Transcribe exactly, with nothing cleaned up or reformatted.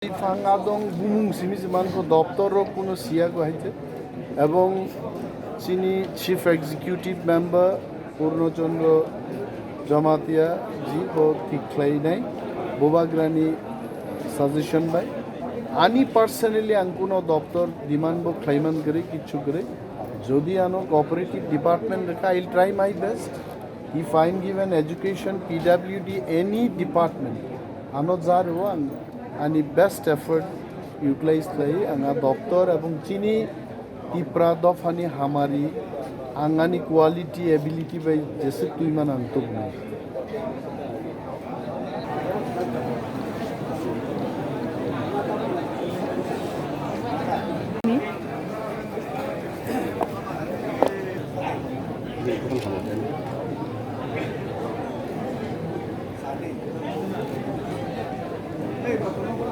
Phang adong bumung simi se manko doptor rok kuno siya ko haite. Ebong chini Chief Executive Member Purno Chandra Jamatia ji bo thik khlai nai, Bubagrani suggestion bai. Ani personally ang kuno doptor demand bo khlaiman gri, kichu gri. Jodi ano cooperative department reka, I'll try my best. If I'm given education, P W D, any department, ano jaro ang ani best effort utilize khlai, ang a doptor ebong chini Tipra dophani hamari, ang ani quality, ability bai jeswk twi man ang tubunai.